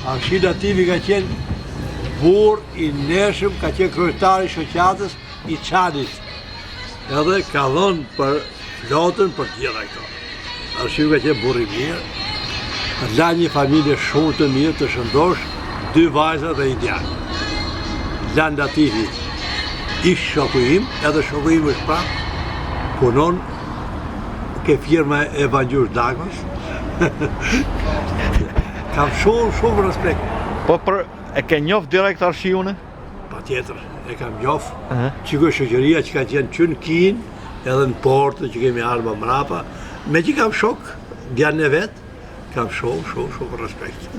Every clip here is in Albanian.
Arshi Latifi ka qenë burrë i ndershëm, ka qenë kryetar i shoqatës i Çanit. Edhe ka dhënë për flotën për të gjitha këto. Arshiu ka qenë burrë i mirë, la një familje shumë të mirë, të shëndosh, dy vajza dhe një djalë. Lan Latifi, ish shoku im, edhe shoku im është prapë, punon ke firma e Vangjush Dakos. Kam shumë, shumë respekt. Po për, e ke njoft direkt Arshiun? Patjetër, e kam njoft. Që kjo shoqëria që ka qenë që në Kinë, edhe në portë që kemi ardhur më mrapa, me që kam shok, djalin e vet, kam shumë, shumë, shumë respekt.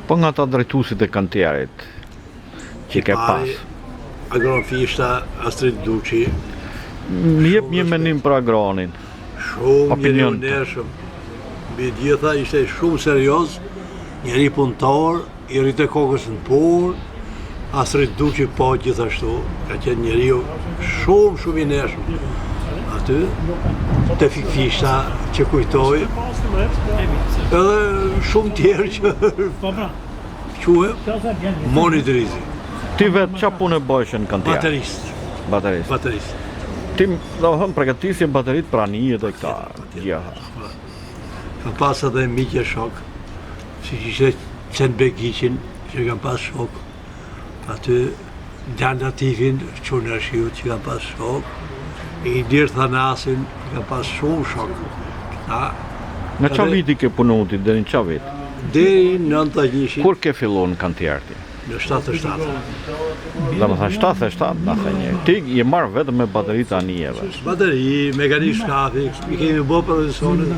Po nga ata drejtuesit e kantierit që ke pas. Agron Fishta, Astrit Duçi. Më jep një mendim për Agronin. Shumë njeri i ndershëm. Mbi gjitha ishte shumë serioz, njeri punëtor, I rrinte kokës në punë, Astrit Duçi po gjithashtu, ka qenë njeriu shumë shumë i ndershëm. Aty, Tefik Fishta që kujtoj, edhe shumë tjerë që quhe, Moni Drizi. Ti vetë ça punë bëjshe në kantier? Baterist. Baterist. Baterist. Ti, domethënë, përgatisje bateritë për anijet e këta gjitha. Kam pas edhe miq e shok, siç ishte Cen Begiqin, që kam pas shok, aty Gjan Latifin, çun e Arshiut që kam pas shok, Ilir Thanasin, që kam pas shumë shok. Këta, Nga ça viti ke punu ti, deri në ça vit? Deri në 91. Kur ke fillu në kantier ti? Në 77. Domethënë 77, në the një. Ti je marrë vetëm me bateri të anijeve. Bateri, mekanik shkafi, i kemi bo profesionet.